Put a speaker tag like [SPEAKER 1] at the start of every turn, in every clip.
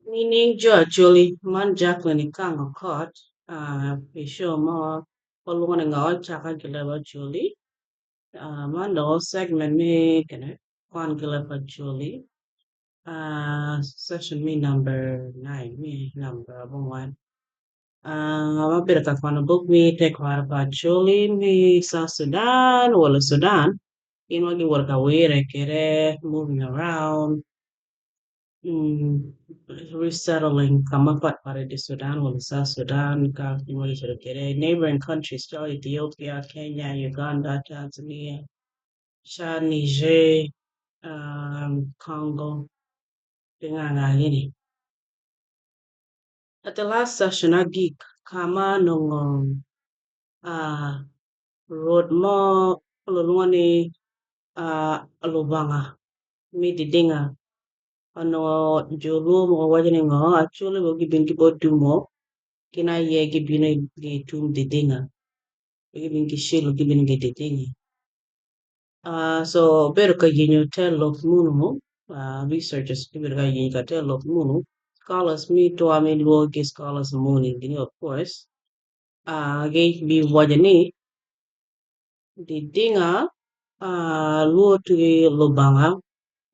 [SPEAKER 1] Nining jo Acholi man Jacqueline Ikango Kot i show mo walwongo ni ngo caka ki leb Acholi man dong segment me kene kwan ki leb Acholi session me number 9 me number abongwen wabedo ka kwano buk me tekwaro pa Acholi me South Sudan wala Sudan gin ma giwoto ka wire kede moving around resettling ka mapat pat i Sudan wala South Sudan ka kede neighboring countries calo Ethiopia, Kenya, Uganda, Tanzania, Chad, Niger, Congo gini. At the last session agik kama nongo rwot mo lulwongo ni Lubanga me Didinga onongo jo luo mogo waco ni ngo Acholi bo gibin ki bot dumo gin aye gibino i tung Didinga gibin ki Shilo gibino ki Didinga. So bedo ka yenyo te lok munu researchers gibedo ka yenyo ka te lok munu scholars me twa me luo ki scholars muni gini of course giwaco ni Didinga luo tugi Lubanga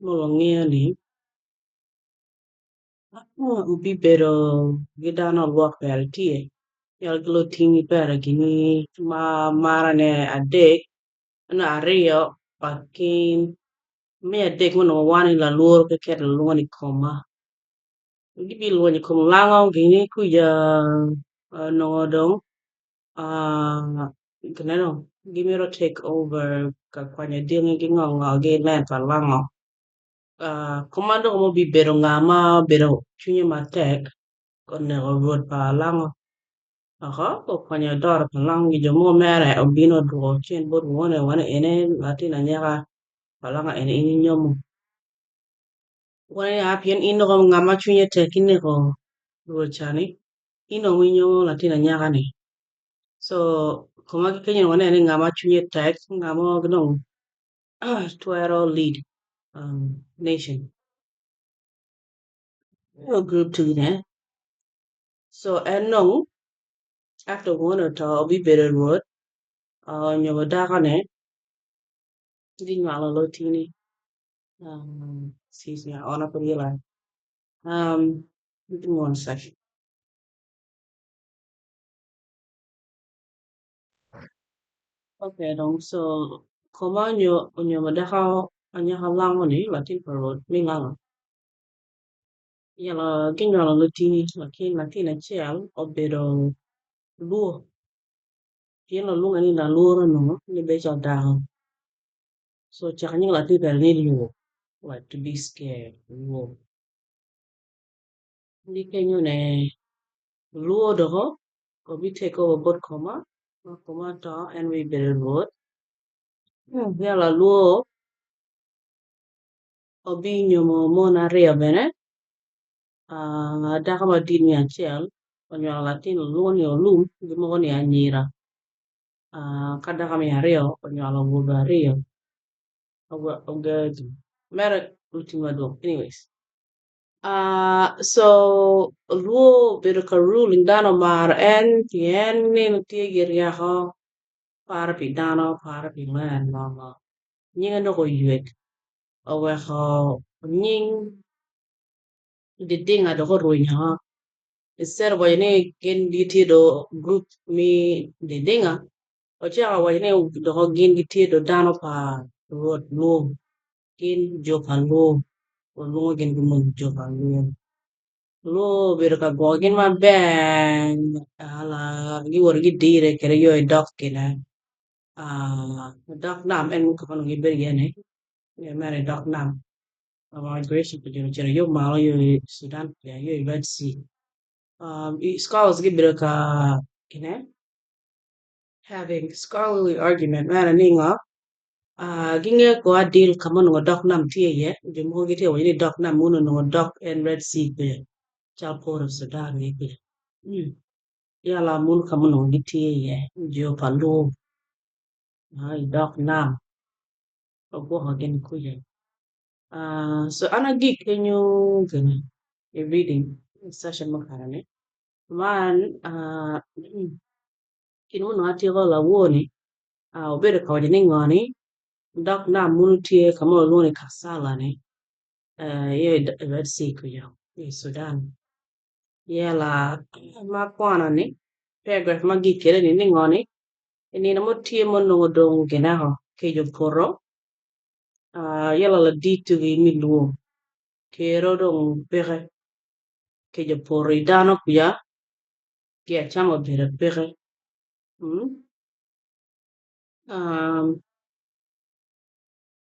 [SPEAKER 1] ma wangeyo ni obibedo ki dano alwok pere tye cal ki lutingi pere gini ma marane adek no aryo pa ki me adek ma onongo wan ni lalworo keken lulwongo ni koma gibilwonyo i kom lango gini kuca onongo dong gineno gimito take over ka kwanyo dyangi ki ngo ngo ki land pa lango koma dong obibedo nga ma obedo cwinye matek oneko rwot pa lango oko okwanyo doro pa lango ki jo mogo mere obino odwoko cen bot wone wone ene latin anyaka pa lango ene in inyomo wone a pien in dong ngama cwinye tek ineko rwot cani in dong inyomo latin anyaka ni so koma kenyo waneno ni ngama cwinye tek ngama dong twero lead nation group tugine so en dong after wone oto obibedo rwot onyomo dakone ginywalo lotini excuse me I wanna put Eli give me one second. Okay dong so koma onyomo dako anyaka lango ni latin pa rwot me lango yalo ginywalo lotini lakin latin acel obedo luo pien olwonge ni lalworo onongo ni bedo calo dako so ocako nying latin pere ni luo like to be scared luo ni kenyo ne luo doko obi take over bot koma ma koma oto en bibedo rwot yalo luo obinyomo mon aryo bene dako madit me acel onywalo latin olwongo ni Olum gimoko ni anyira ka dako me aryo onywalo awobe aryo mere otingo madwong anyways so luo obedo ka ruling dano omaro en pien ni tye ki ryeko paro pi dano paro pi land ngo ngo nyinge dok oywek oweko nying Didinga dok orwenyo instead of waco ni gin gitye do group me Didinga ocako waco ni doko gin gitye do dano pa rwot luo gin jo pa luo olwongo gin gumon jo pa luo luo obedo ka gwoko gin maber ala giwoto gidire kede yo i dok gine dok nam en ka ma onongo gibedo iye ni mere i dok nam migration pa jo ocito yo malo yo i Sudan yo i Red Sea scholars gibedo ka gine having scholarly argument mere ni ngo gingeyo ko adil ka ma onongo dok nam tye iye jo mogo gitye ka waco ni dok nam munu onongo dok en Red Sea kuca calo Port of Sudan ni kuca yala munu ka ma onongo gitye iye jo pa luo i dok nam ogwoko gin kuca so an agik kenyo gine i reading. Session mukato-ni man kit ma onongo atyeko lawor-ni obedo ka waco ni ngo-ni dok nam mono tye ka ma walwongo ni Kassala-ni aye i Red Sea kuca i Sudan yela ma akwano-ni paragraph ma gik kwede-ni ni ngo-ni i nino mo tye ma onongo dong gineko kec opoto yela ladit-ti me lwor kero dong peke kec opoto i dano kuca gi acama obedo peke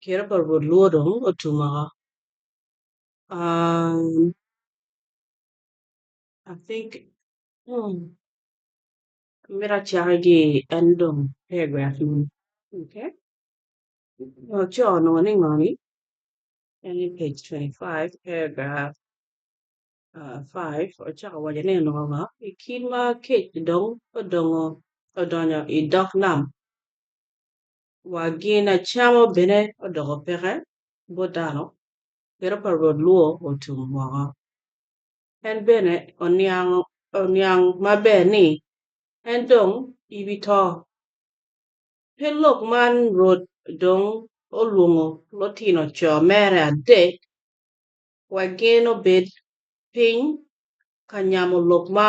[SPEAKER 1] kero pa rwot lwor dong otum woko I think mito acaki ki en dong paragraph ni okay oco onongo ni ngo ni en i page 25 paragraph 5 ocako waco ni onongo ngo i kit ma kec dong odongo odonyo i dog nam wa gin acama bene odoko peke bot dano kero pa Rwot lwor otum woko. En bene oniang maber ni en dong ibito. Pe lok man Rwot dong olwongo lutino co mere adek wek gin obed piny ka nyamo lok ma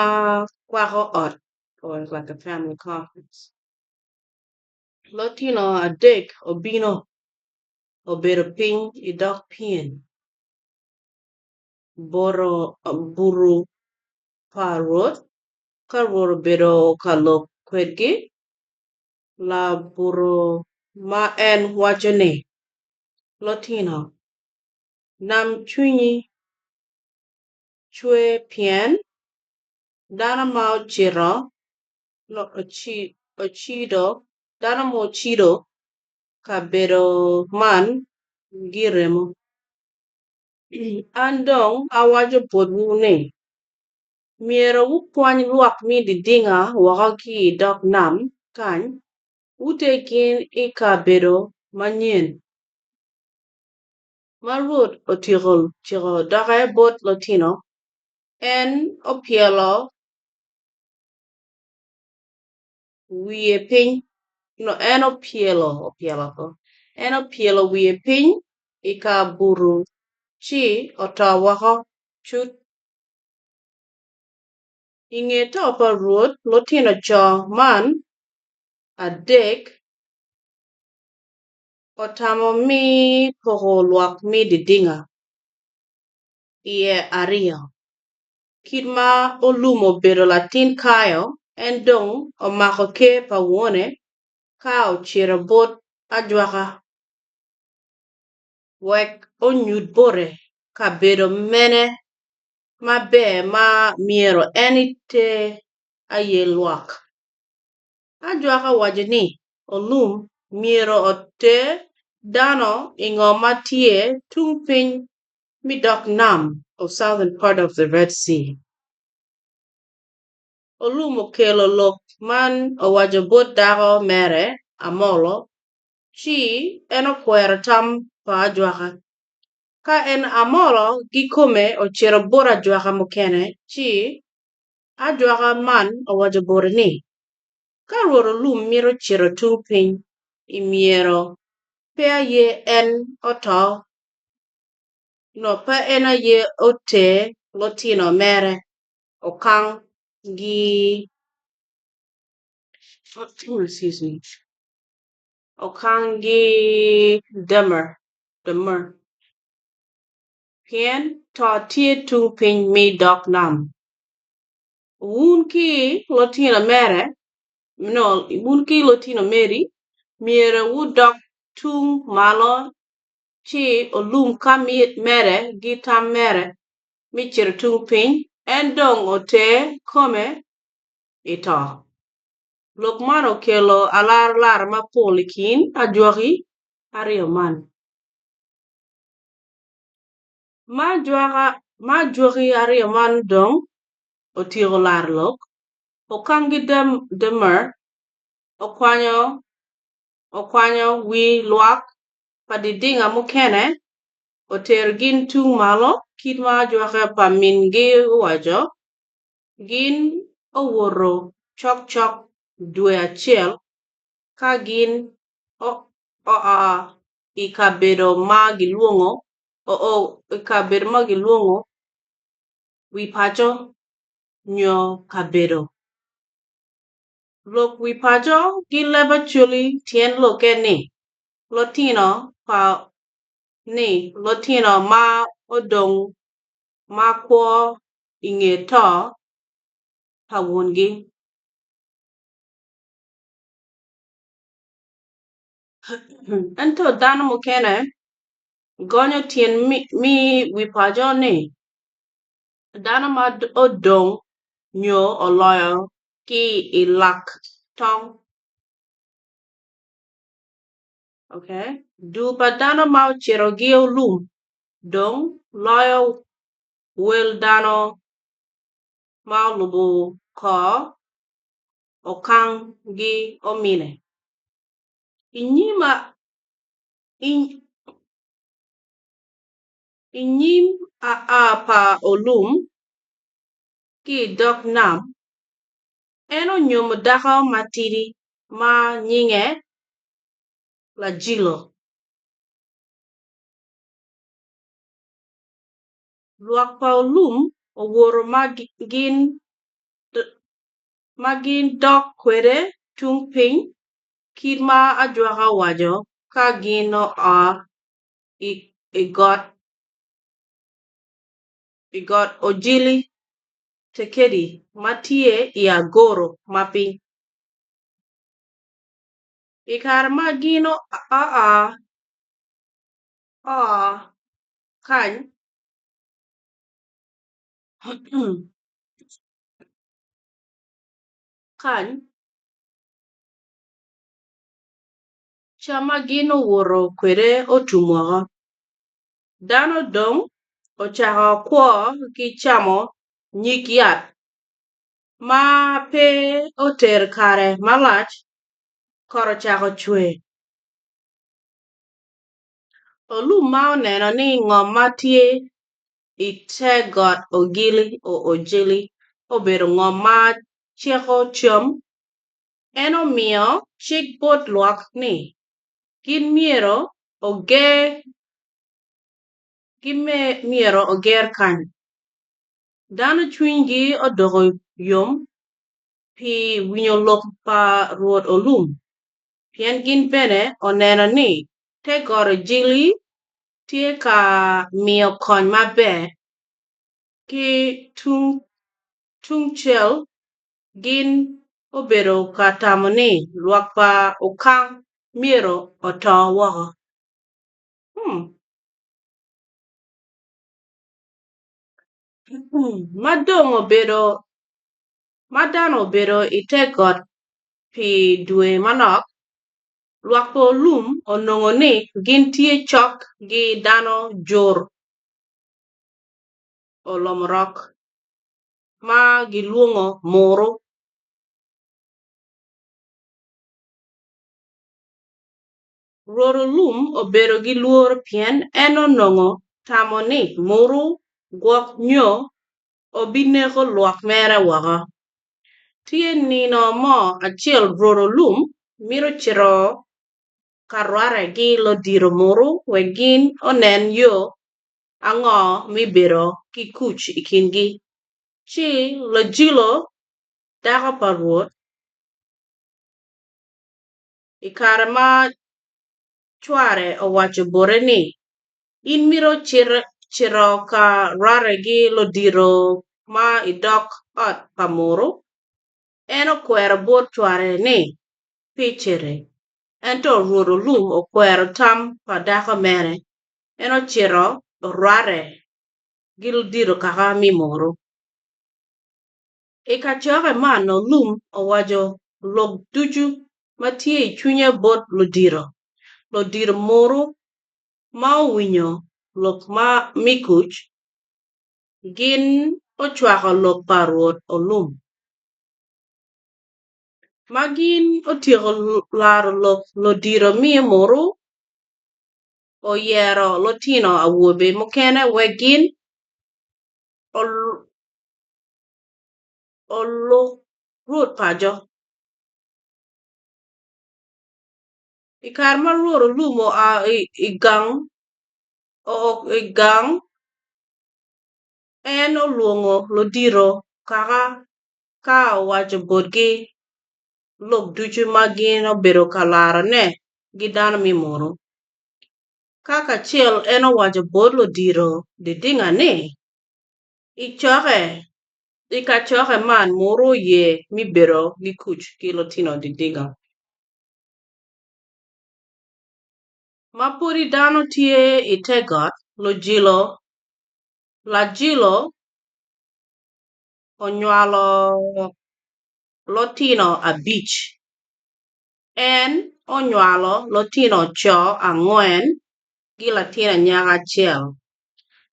[SPEAKER 1] kwako ot or like a family conference. Lutino adek obino obedo piny i dog pien buto pa Rwot, ka Rwot obedo ka lok kwedgi labuto ma en waco ni, Lutino, nam cwinyi cwer pien dano ma ocido kabedo man giremo. An dong awaco botwu ni, myero wukwany lwak me didinga woko ki i dog nam kany, wuter gin i kabedo manyen. Ma Rwot otyeko ciko doge bot lutino, en opyelo wiye piny, no, en opyelo, opyelo ko, en opyelo wiye piny i kabuto ci oto woko cut. I nge to pa Rwot, lutino co man adek otamo me poko lwak me didinga iye aryo. Kit ma Olum obedo latin kayo, en dong omako ker pa wone ka ocito bot ajwaka wek onyut bote kabedo mene maber ma myero en eter aye lwak. Ajwaka owaco ni Olum myero oter dano i ngo ma tye tung piny me dog nam of southern part of the Red Sea. Olum okelo lok man owaco bot dako mere, Amolo, ci en okwero tam pa ajwaka. Ka en Amolo gikome ocito bot ajwaka mukene, ci ajwaka man owaco bote ni, Ka Rwot Olum mito cito tung piny, imyero pe aye en oto, nyo pe en aye oter lutino mere okang-gi demer, pien to tye tung piny me dog nam. Wun ki lutino mere, no, wun ki lutino meri myero wudok tung malo ci olum ka mere gi tam mere me cito tung piny, en dong oter kome i to. Lok man okelo alarlara mapol i kin ajwaki aryo man. Ma ajwaki aryo man dong otyeko laro lok, Okangi Demer okwanyo wi lwak pa didinga mukene otero gin tung malo ki. Kit ma ajwaka pa mingi owaco, gin owoto cokcok dwe acel ka gin oa i kabedo ma gilwongo wi paco nyo kabedo. Lok wi paco ki leb Acholi tyen lokke ni lutino pa ni lutino ma odong ma kwo i nge to pa wongi. Ento dano mukene gonyo tyen me wi paco ni dano ma odong nyo oloyo ki i lak tong. Dul pa dano ma ocito ki olum dong loyo wel dano ma olubo kor okang gi omine. I nyim aa pa olum ki i dog nam, en onyomo dako matidi ma nyinge Lajilo. Lwak pa olum owoto ma gin dok kwede tung piny kit ma ajwaka owaco ka gin oa i got Ojili Tekedi ma tye i agoro ma piny. I kare ma gin oa kany, cam ma gin owoto kwede otum woko. Dano dong ocako kwo ki camo nyig yat ma pe otero kare malac, kot ocako cwer. Olum ma oneno ni ngom ma tye i te got Ojili obedo ngom ma ceko cam, en omiyo cik bot lwak ni gin myero oger kany. Dano cwinygi odoko yom pi winyo lok pa Rwot Olum, pien gin bene oneno ni te got Ojili tye ka miyo kony maber. Ki tungcel, gin obedo ka tamo ni lwak pa Okang myero oto woko. Ma dano obedo i te got pi dwe manok, lwak pa Olum onongo ni gin tye cok ki dano jur olomorok ma gilwongo Muru. Rwot Olum obedo ki lworo pien en onongo tamo ni Muru gwok nyo obineko lwak mere woko. Tye nino mo acel Rwot Olum mito cito ka rwate ki ludito Muru wek gin onen yo ango me bedo ki kuc i kingi. Ci Lajilo, dako pa Rwot, i kare ma cware owaco bote ni, In mito cito ka rwate ki ludito ma i dog ot pa Muru? En okwero bot cware ni pe eciti. Ento Rwot Olum okwero tam pa dako mere, en ocito orwate ki ludito kaka me Muru. I kacokke man, Olum owaco lok ducu ma tye i cwinye bot ludito. Ludito Muru ma owinyo lok me kuc, gin ocwako lok pa Rwot Olum. Ma gin otyeko laro lok, ludito me Muru oyero lutino awobe mukene wek gin. Oluk Rwot paco. I kare ma Rwot Olum oa i gang, en olwongo ludito kaka ka owaco botgi lok ducu ma gin obedo ka larone ki dano me munu. Ka kacel en owaco bot ludito didinga ni, I kacokke man muru oye me bedo ki kuc ki lutino didinga. Ma pudi dano tye i te got, Lajilo onywalo lutino abic. En onywalo lutino co angwen ki latin anyaka acel.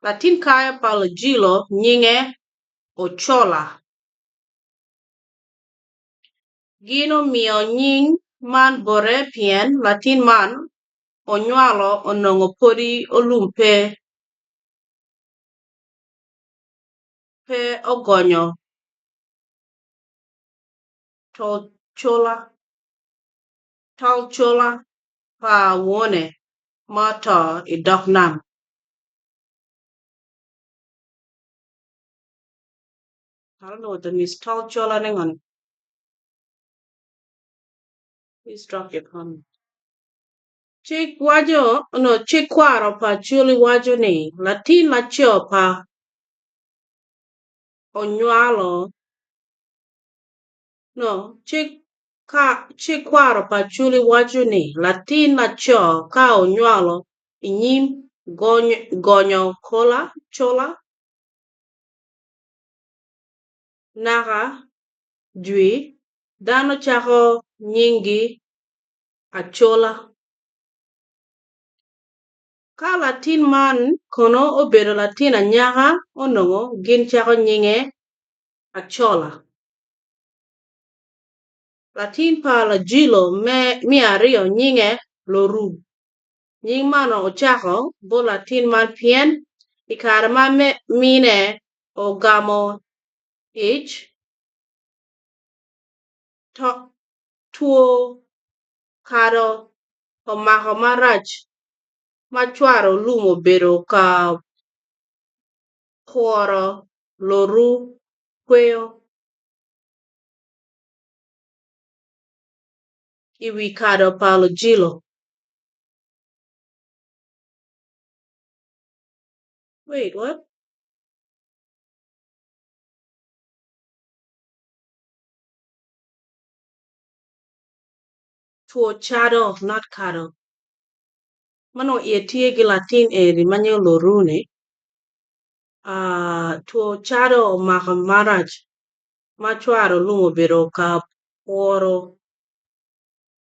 [SPEAKER 1] Latin kayo pa Lajilo nyinge Ochola. Gin omiyo nying man bote pien latin man onywalo onongo pwod olum pe ogonyo tol cola pa wone ma oto i dog nam. I don't know what that means. Tol cola ni ngoni. Please drop your comment. Cik waco, no, cik kwaro pa Acholi waco ni latin laco pa onywalo, no, cik ka cik kwaro pa Acholi waco ni latin laco ka onywalo i nyim gonyo kola cola naka jwi dano cako nyingi Acola. Ka latin man kono obedo latin anyaka onongo gin cako nyinge Acola. Latin pa Lajilo me aryo nyinge Loru. Nying man ocako bot latin man pien i kare ma mine ogamo ic, two kado omako marac ma cware Olum obedo ka pworo Loru kweyo i wi kado pa Lujilo. Wait, what? Two cado, not kado. Ma nongo iye tye ki latin eni ma nyinge Loru-ni, two cado omako marac ma cware Olum obedo ka pworo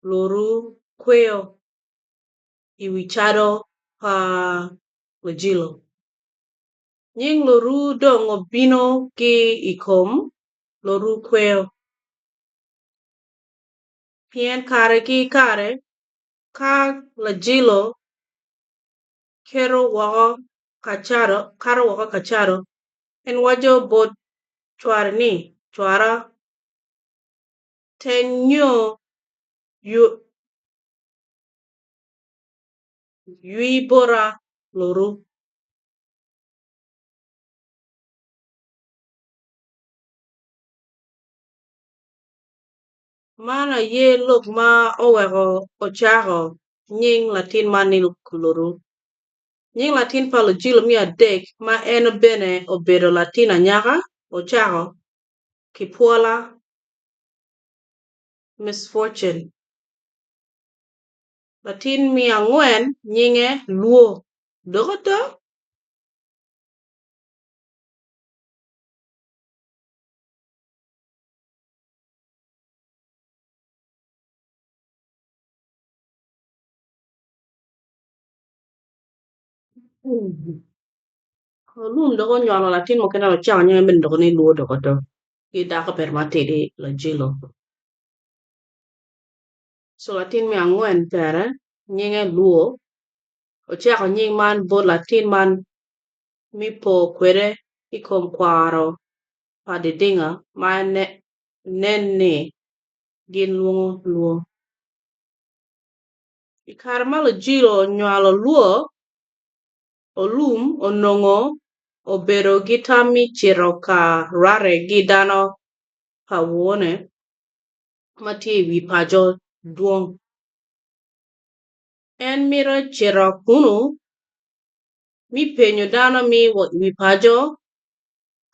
[SPEAKER 1] Loru kweyo i wi cado pa Lujilo. Nying Loru dong obino ki i kom Loru kweyo, pien kare ki kare ka Lajilo keto woko ka cado, en waco bot cware ni, 'Cwara, teng nyo ywi bota Loru. Man aye lok ma oweko ocako nying latin man ni Loru. Nying latin pa Lujilo me adek ma en bene obedo latin anyaka ocako Kipwola Misfortune. Latin me angwen nyinge Luo dok oto. Olum dok onywalo latin mukene ocako nyinge bene dok ni Luo dok oto ki dako bedo matidi Lajilo. So latin me angwen tere nyinge Luo ocako nying man bot latin man mi po kwede I kom kwaro pa Didinga ma nen ni gin lwongo Lwo. I kare ma Lujilo onywalo Lwo, Olum onongo obedo ki tam me cito ka rwate ki dano pa wone ma tye i wi paco dwong. En mito cito kunu me penyo dano me wi paco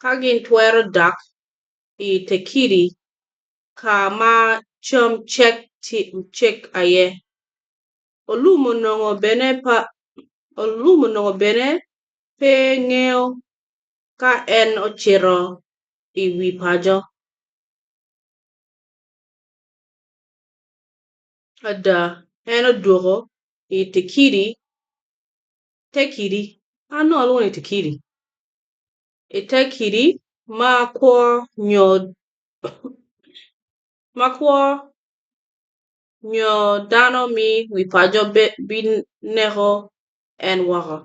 [SPEAKER 1] ka gin twero dak i te kidi ka ma cam cek iye. Olum onongo bene pe ngeyo ka en ocito i wi paco. Ada, en odwogo i te kidi te kidi, an nongo alwongo ni te kidi, i te kidi ma kwo nyo dano me wi paco bineko en woko.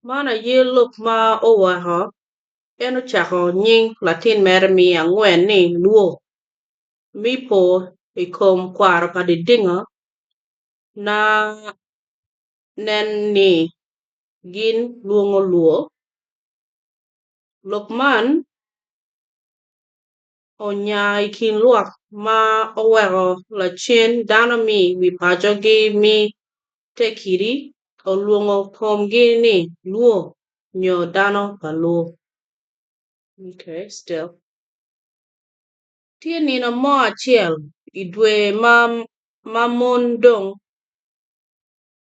[SPEAKER 1] Man aye lok ma oweko en ocako nying latin mere me angwen ni Lwo, me po i kom kwaro pa Didinga na nen ni gin lwongo Lwo. Lok man onya i kin lwak ma oweko lacen dano me wi pacogi me te kidi olwongo komgi ni Lwo nyo dano pa Lwo. Tye nino mo acel i dwe ma mon dong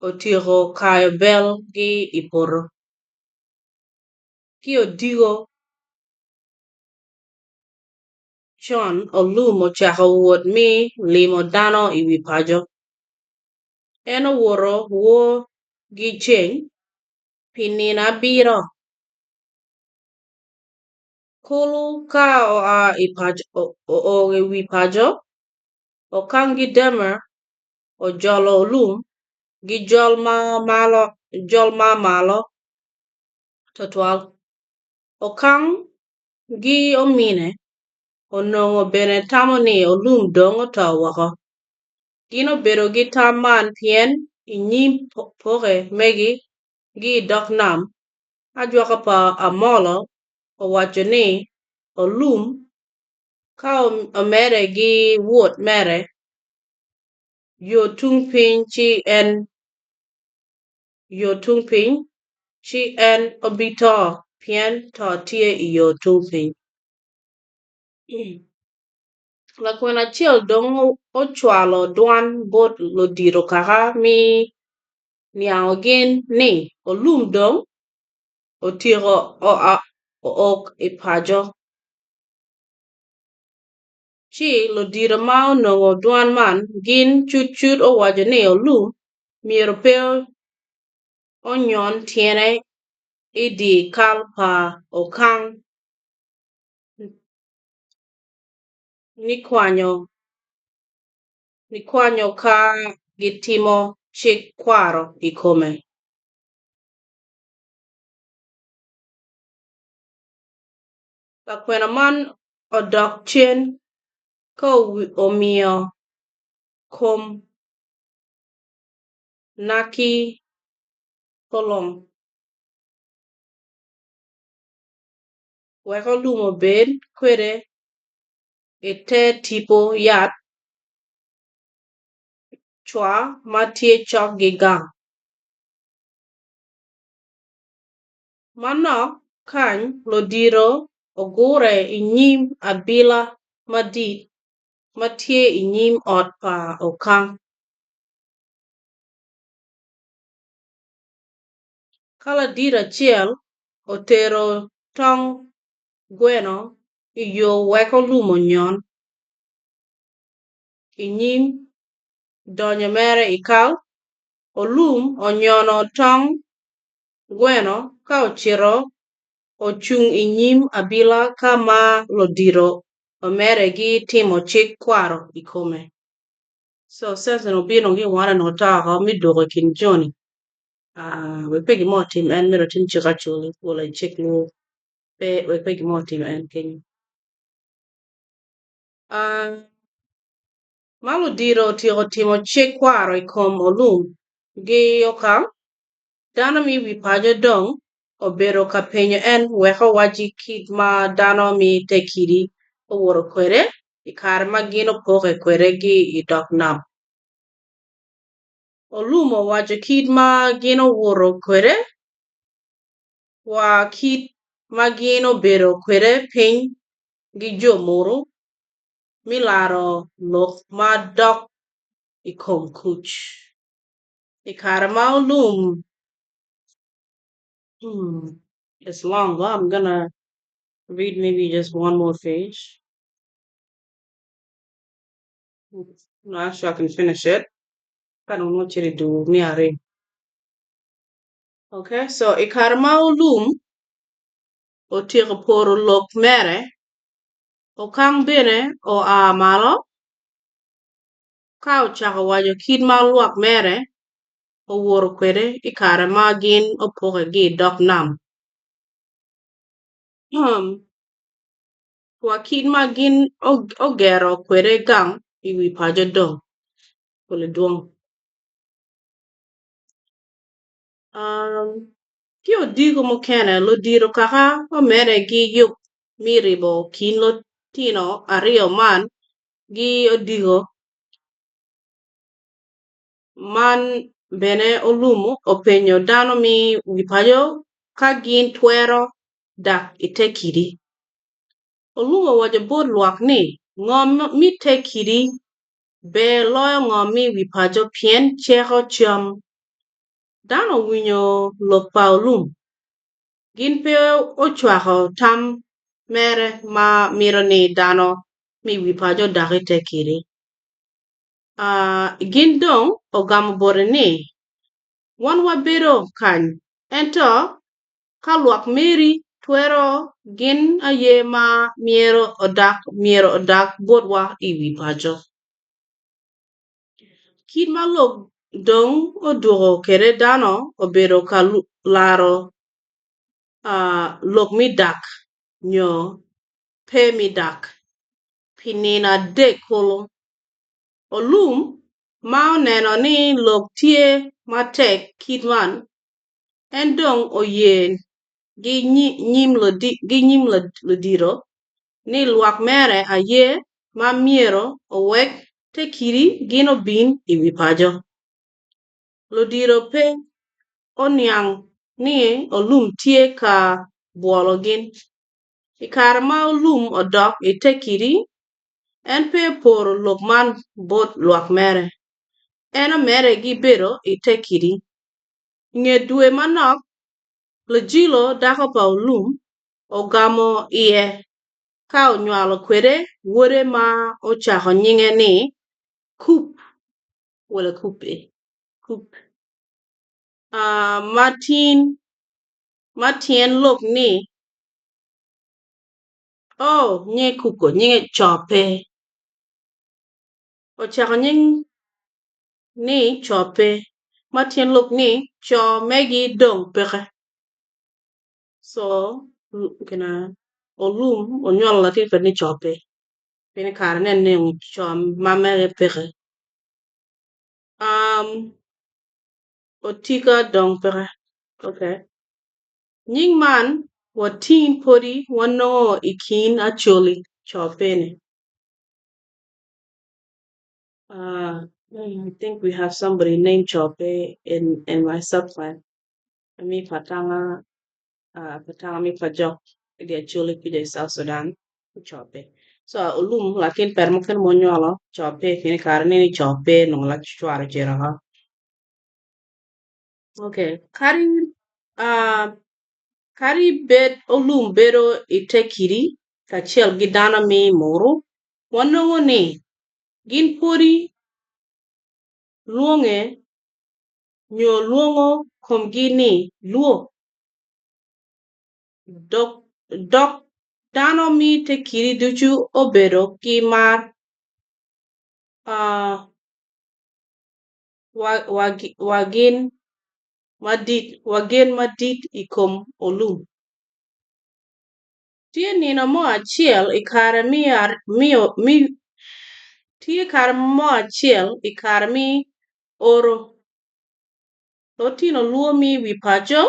[SPEAKER 1] otyeko kayo belgi i poto. Ki odiko con Olum ocako wot me limo dano i wi paco. En owoto wor ki ceng pi nino abiro kulu ka oa i wi paco, Okang ki Dema ojolo Olum ki jol ma malo twatwal. Okang ki omine onongo bene tamo ni Olum dong oto woko. Gin obedo ki tam man pien i nyim poke megi ki i dog nam, ajwaka pa Amolo owaco ni Olum ka omedde ki wot mere yo tung piny ci en obito pien to tye i yo tung piny. Lakwena acel dong ocwalo dwan bot ludito kaka me niango gin ni Olum dong otyeko ook i paco. Ci ludito ma onongo dwan man gin cutcut owaco ni Olum myero pe onyon tyene i dye kal pa Okang nikwanyo ka gitimo cik kwaro i kome. Lakwena man odok cen ka omiyo kom na ki kolong wek Olum obed kwede i te tipo yat cwa ma tye cok ki gang. Manok kany ludito ogure i nyim abila madit ma tye i nyim ot pa Okang. Ka ladit acel otero tong gweno i yo wek olum onyon i nyim donyo mere i kal, Olum onyono tong gweno ka ocito. Ocung i nyim abila ka ma ludito omedde ki timo cik kwaro i kome. So since en obino ki wan onongo oto oko me dwoko i kin joni wek pe gin mo otim en myero otim cik Acholi wala cik luo pe wek pe gin mo otim en kenyo. Ma ludito otyeko timo cik kwaro i kom Olum gi Okang, dano me wi paco dong obedo ka penyo en wek owacci kit ma dano me te kidi owoto kwede i kare ma gin opoke kwede ki i dog nam. Olum owaco kit ma gin owoto kwede wa kit ma gin obedo kwede piny ki jo muto me laro lok ma dok i kom kuc. I kare ma Olum It's long, but I'm gonna read maybe just one more page. Not sure I can finish it. I don't want you to do me a Okay, so i kare ma Olum otyeko poro lok mere, Okang bene oa malo ka ocako waco kit ma lwak mere owoto kwede i kare ma gin opoke ki i dog nam, wa kit ma gin ogero kwede gang i wi paco dong pole dwong. Ki odiko mukene, ludito kaka omedde ki yub me ribo kin lutino aryo man ki odiko Man bene Olum openyo dano me wi paco ka gin twero dak i te kidi. Olum owaco bot lwak ni ngom me te kidi ber loyo ngom me wi paco pien ceko cam. Dano owinyo lok pa Olum. Gin pe ocwako tam mere ma mito ni dano me wi paco odak i te kidi. Gin dong ogamo bote ni, Wan wabedo kany, ento ka lwak meri twero, gin aye ma myero odak botwa i wi paco. Kit ma lok dong odwogo kwede dano obedo ka laro lok me dak nyo pe me dak pi nino adek kulu. Olum ma oneno ni lok tye matek kit man, en dong oye gi nyim ludito ni lwak mere aye ma myero owek te kidi gin obin i wi paco. Ludito pe oniang ni Olum tye ka bwolo gin. I kare ma Olum odok i te kidi, En pe oporo lok man bot lwak mere. En omedde ki bedo i te kidi. I nge dwe manok, Lajilo, dako pa Olum, ogamo iye ka onywalo kwede wode ma ocako nyinge ni Kup, wala Kupe, Kup, ma tyen lok ni Oh, nyinge Kuko, nyinge co pe. Ocako nying ni co pe, ma tyen lok ni co megi dong peke. So, gina Olum onywalo latin kwede ni co pe, pien i kare ne nongo co ma mege peke. Um, Otika dong peke. Okay. Nying man watin podi wanongo i kin Acholi co pene. I think we have somebody named Cope in my sub-clan. Mi Patanga, Patanga mi Pajok, di Acholi kuca i South Sudan, Cope. So Olum latin pere mukene ma onywalo Cope pien i kare neni Cope onongo lacware ocito oko. Okay, kadi uh, kadi bed olum bedo i te kidi kacel ki dano me muru, wanongo ni gin pwodi lwonge nyo lwongo komgi ni Lwo. Dok dano me te kidi ducu obedo ki mar wa gen madit i kom Olum. Tye nino mo acel i kare me oro, lutino luo me wi paco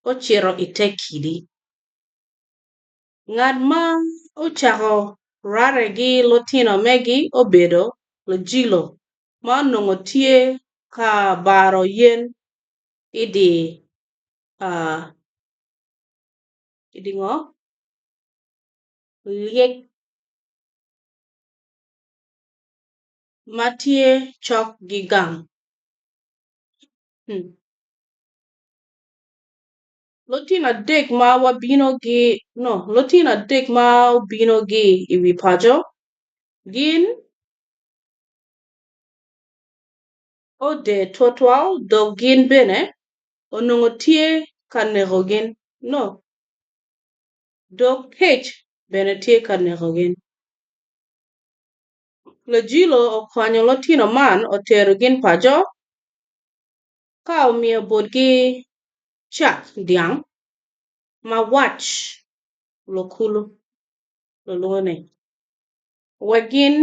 [SPEAKER 1] ocito i te kidi. Ngat ma ocako rwate ki lutino megi obedo Lojilo ma onongo tye ka baro yen i dye ngo lyec ma tye cok ki gang. Lutino adek ma obino ki i wi paco gin ode twatwal dok gin bene onongo tye ka neko gin dok kec bene tye ka neko gin. Lojilo okwanyo lutino man otero gin paco ka omiyo botgi cak dyang ma wac lokulu lulwongo-ni wek gin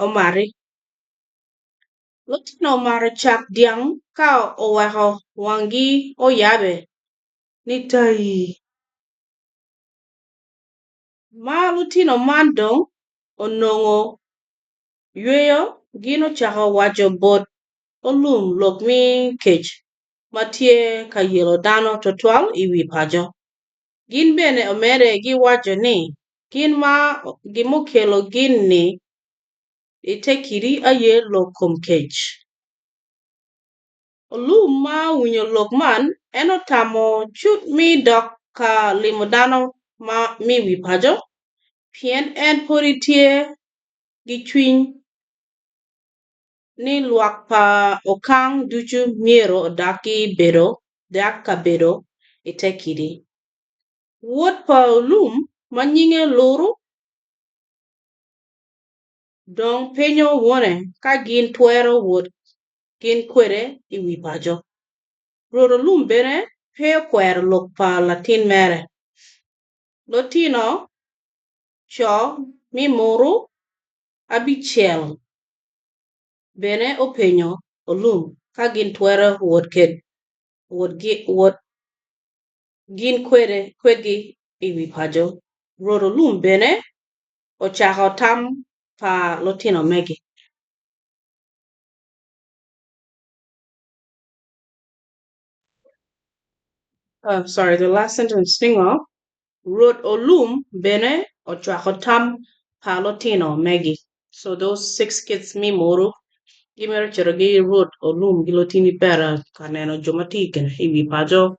[SPEAKER 1] omati. Lutino omato cak dyang ka oweko wanggi oyabe ni tai. Ma lutino man dong onongo yweyo, gin ocako waco bot Olum lok me kec ma tye ka yelo dano twatwal i wi paco. Gin bene omedde giwaco ni gin mukelo gin-ni i te kidi aye lok kom kec. Olum ma owinyo lok man, en otamo cut me dok ka limo dano me wi paco, pien en pwod tye ki cwiny ni lwak pa Okang ducu myero odak ka bedo i te kidi. Wod pa Olum ma nyinge Luru dong penyo wone ka gin twero wot gin kwede i wi paco. Rwot Olum bene pe okwero lok pa latin mere. Lutino co me Muru abicel bene openyo Olum ka gin twero wot gin kwedgi i wi paco. Rwot Olum bene ocako tam pa lutino megi. Rwot Olum bene ocwako tam pa lutino megi. So those six kids me Muru gimito cito ki Rwot Olum ki lutini pera ka neno jo ma tye i wi paco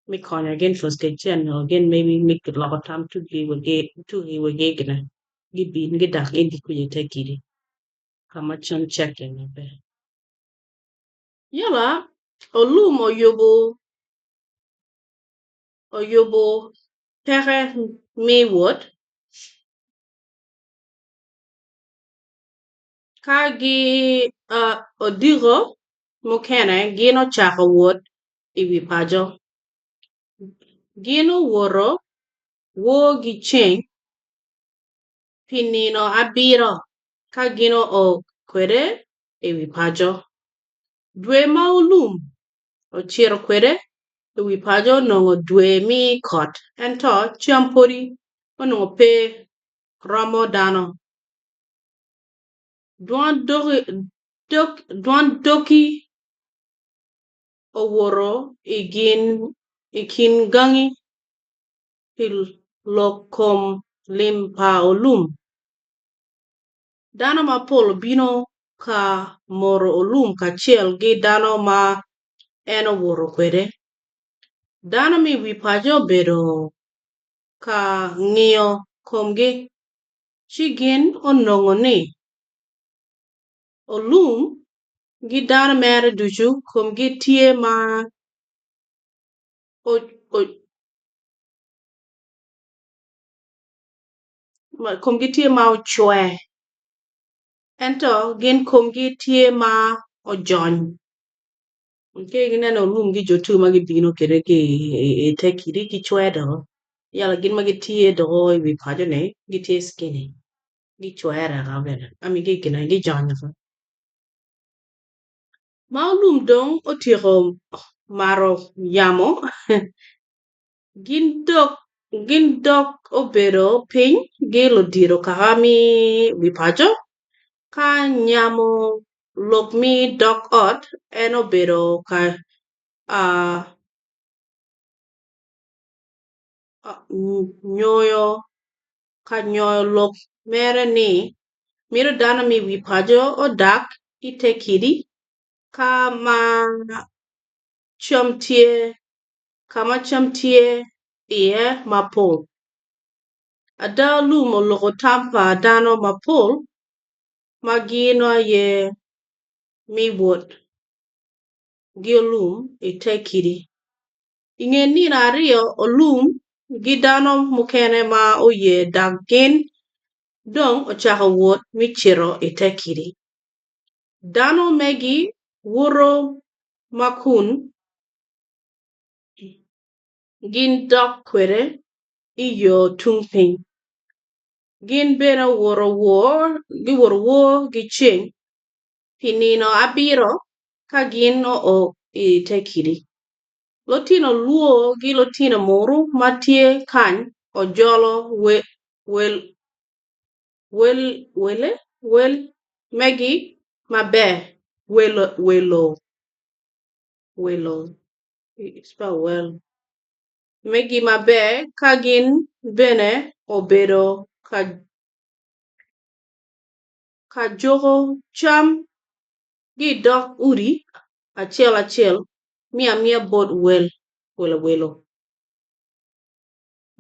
[SPEAKER 1] me konyo gin first aid cen gin maybe me loko tam tugi wegi gine gibin gidak gin ki kwija i te kidi ka ma cam cek iye maber. Yala Olum oyubo peke me wot ka gi odiko mukene gin ocako wot i wi paco. Gin owoto wor ki ceng pi nino abiro ka gin oo kwede i wi paco. Dwe ma Olum ocito kwede i wi paco onongo dwe me kot ento cam pwodi onongo pe romo dano. Dwan doki owoto i kin gangi pi lok kom lim pa Olum. Dano mapol obino ka moro Olum kacel ki dano ma en owoto kwede. Dano me wi paco obedo ka ngiyo komgi, ci gin onongo ni Olum ki dano mere ducu komgi tye ma Komgi tye ma ocwe ento gin komgi tye ma ojony. Ka ineno lum ki jo tu ma gibino kwede ki i te kidi gicwe doko yala gin ma gitye doko i wi paco-ni gitye skinny gicwere oko bene I mean gijony oko. Ma olum dong otyeko mato yamo gin dok obedo piny ki ludito kaka me wi paco ka nyamo lok me dog ot en obedo ka nyoyo lok mere ni mito dano me wi paco odak i te kidi ka ma cam tye iye mapol. Ada lum oloko tam pa dano mapol ma gin aye me wot ki olum i te kidi. I nge nino aryo olum ki dano mukene ma oye dok gin dong ocako wot me cito i te kidi. Dano magi woto ma kun gin dok kwede i yo tung piny. Gin bene woto wor ki ceng pi nino abiro ka gin oo i te kidi. Lutino Lwo ki lutino Muru ma tye kany ojolo wel megi maber ka gin bene obedo ka joko cam ki i dog odi acel acel me amiya bot welo.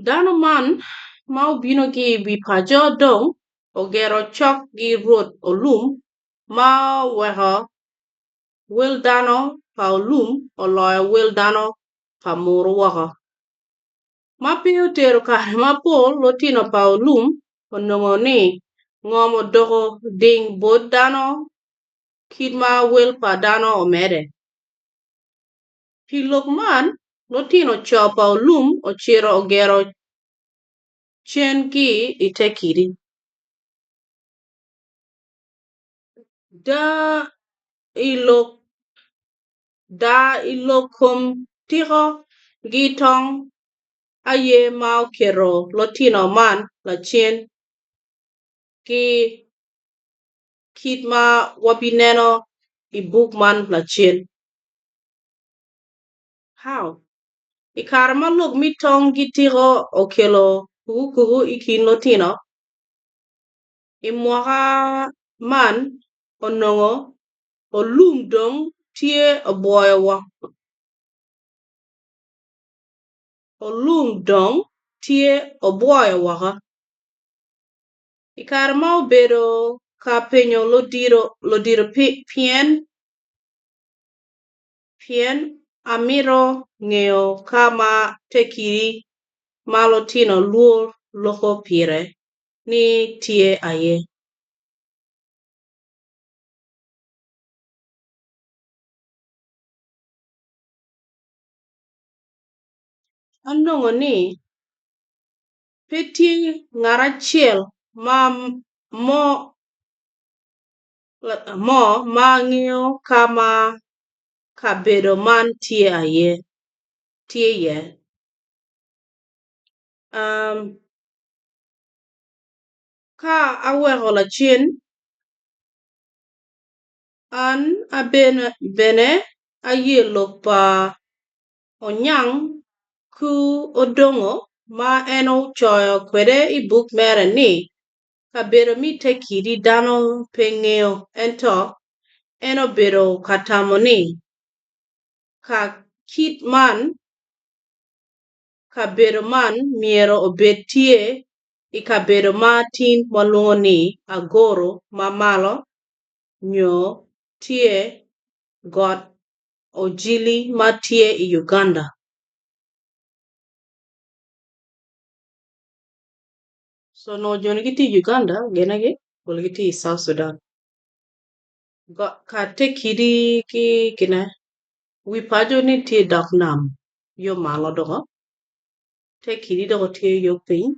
[SPEAKER 1] Dano man ma obino ki i wi paco dong ogero cok ki rwod olum ma oweko wel dano pa olum oloyo wel dano pa muru woko. Ma pe otero kare mapol, lutino pa olum onongo ni ngom odoko ding bot dano kit ma wel pa dano omedde. Pi lok man, lutino co pa olum ocito ogero cen ki i te kidi. Daa i lok kom tiko ki tong aye ma oketo lutino man lacen ki kit ma wabineno i buk man lacen. How? I kare ma lok me tong ki tiko okelo kukukuku i kin lutino, i mwaka man onongo olum dong tye obwoyo woko. I kare ma obedo ka penyo ludito pien amito ngeyo ka ma te kidi ma lutino Lwo loko pire ni tye iye. Anongo ni pe tye ngat acel mo ma ngeyo ka ma kabedo man tye iye. Ka aweko lacen, an bene aye lok pa Onyang ku Odongo ma en ocoyo kwede i buk mere ni, Kabedo me te kidi dano pe ngeyo ento en obedo ka tamo ni ka kit man kabedo man myero obed tye i kabedo ma tin walwongo ni Agoro ma malo nyo tye got Ojili ma tye i Uganda. So onongo joni gitye i Uganda gine-gi wala gitye i South Sudan. Ka te kidi ki gine wi paco ni tye i dog nam yo malo doko te kidi doko tye yo piny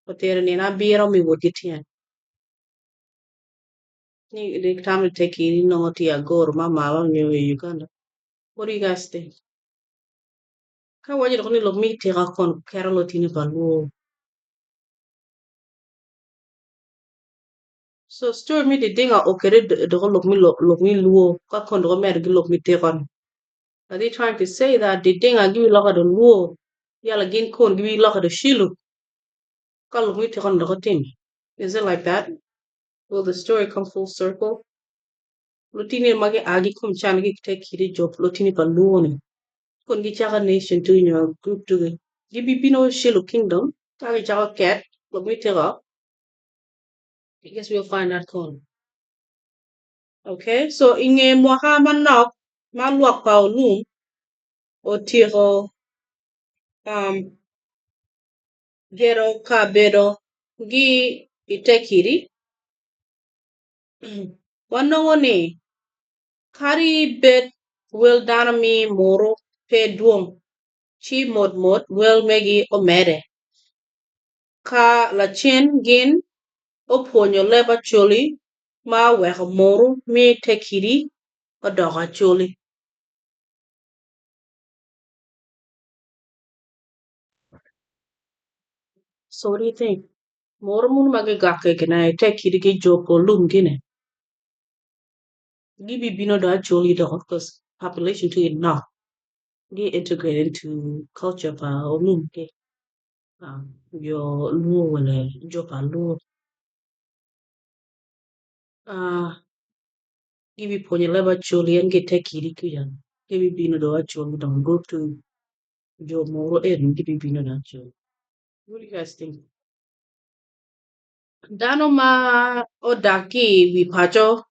[SPEAKER 1] otero nino abiro me wot ki tyen. Ni gitamo ni te kidi nongo tye agoro ma malo nyo i Uganda. What do you guys think? Ka waco doko ni lok me tika kon keto lutini pa luo. So story me didinga okete doko lok me lok me luo ka kon doko medo ki lok me tiko ni. Are they trying to say that didinga gibi loko do luo yala gin kon gibi loko do shiluk ka lok me tiko ni doko time? Is it like that? Will the story come full circle? Lutini ma gi a ki kom can ki te kidi jo lutini pa luo ni kon gicako nation tugi nyo group tugi gibibino Shiluk kingdom ka gicako ket lok me tiko. I guess we'll find out kon. Okay, so i nge mwaka manok ma lwak pa Olum otyeko um, gero kabedo gi i te kidi, wanongo ni kadi bed wel dano me muru pe dwong, ci motmot wel megi omedde. Ka lacen gin opwonyo leb Acholi ma oweko muru me te kidi odoko Acholi. So what do you think? Muru munu ma gigakke gine i te kidi ki jo pa olum gini gibibino dong Acholi doko because population tye nok gi integrate into culture pa olum ki jo luo wele jo pa luo gibipwonyo leb Acholi en ki i te kidi kuca gibibino dong Acholi dong go to jo muru eni gibibino dong Acholi. What do you guys think? Dano ma odak ki i wi paco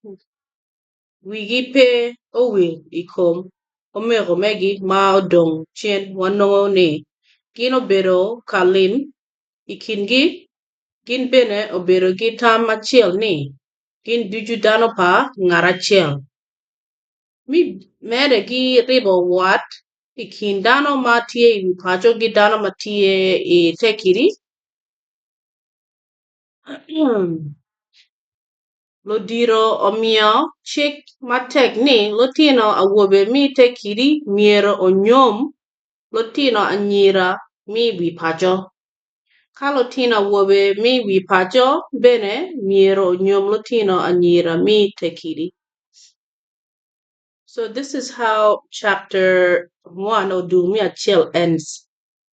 [SPEAKER 1] wigi pe owil i kom omego megi ma odong cen wanongo ni gin obedo ka lim i kingi gin bene obedo ki tam acel ni gin ducu dano pa ngat acel. Mi medde ki ribo wat i kin dano ma tye i wi paco ki dano ma tye i te kidi. Ludito omiyo cik matek ni lutino awobe me te kidi myero onyom lutino anyira me wi paco, ka lutino awobe me wi paco bene myero onyom lutino anyira me te kidi. So this is how chapter one or dul me acel ends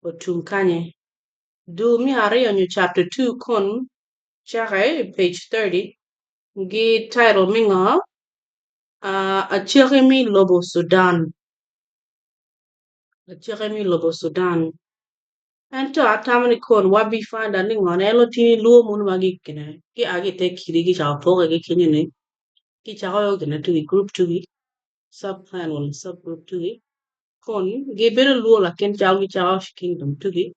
[SPEAKER 1] otum kanye. Dul me aryo nyo chapter 2 kun cake i page 30 gi title me ngo? Acaki me lobo Sudan. Acaki me lobo Sudan. Ento atamo ni kon wabi find out ni ngo ne lutini luo munu ma gi gine gi a ki te kidi gi cako poke ki kenyo ni ki cako gine tugi group tugi sub clan wala sub group tugi kon gibedo luo lakin calo gicako kingdom tugi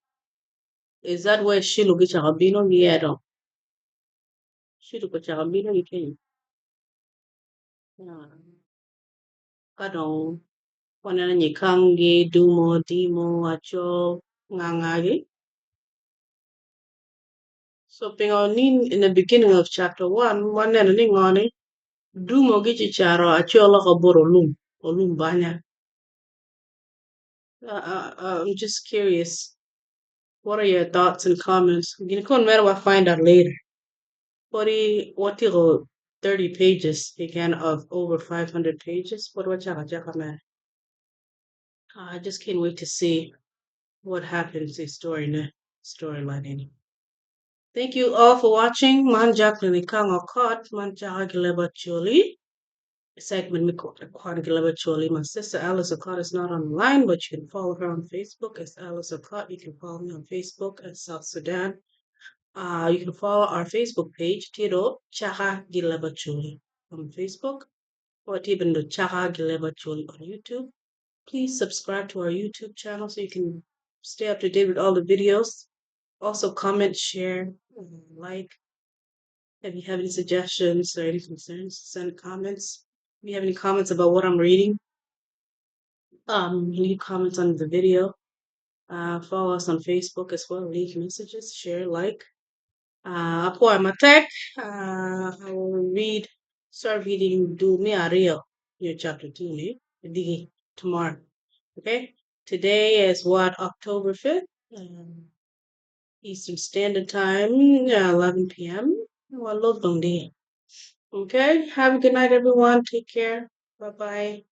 [SPEAKER 1] is that where Shilo gicako bino gi iye dong Shilo ocako bino ki kenyo ka dong waneno nyikangi dumo dimo aco ngangagi so pingo ni in the beginning of chapter 1 waneno ni ngo ni dumo gicicaro aco loko bot olum olum banya. I'm just curious what are your thoughts and comments gin kon mere wa find out later podi watiko 30 pages again of over 500 pages podi wacako acaka mere. I just can't wait to see what happens in story ne storyline. Thank you all for watching. Man Jacqueline Ikang Okot, man Chaka Gileba Choli. Segment me Kwan Gileba Choli. My sister Alice Okot is not online, but you can follow her on Facebook as Alice Okot. You can follow me on Facebook as South Sudan. You can follow our Facebook page, Tito Chaka Gileba Choli on Facebook, or even the Chaka Gileba Choli on YouTube. Please subscribe to our YouTube channel so you can stay up to date with all the videos. Also comment, share, like. If you have any suggestions or any concerns, send comments. If you have any comments about what I'm reading, leave comments under the video. Follow us on Facebook as well. Leave messages, share, like. Apwoyo matek. I will read, start reading Dul me aryo, your chapter 2 ni, diki tomorrow. Okay? Today is what, October 5th? Eastern Standard Time, 11 p.m. Well, Okay? Have a good night, everyone. Take care. Bye bye.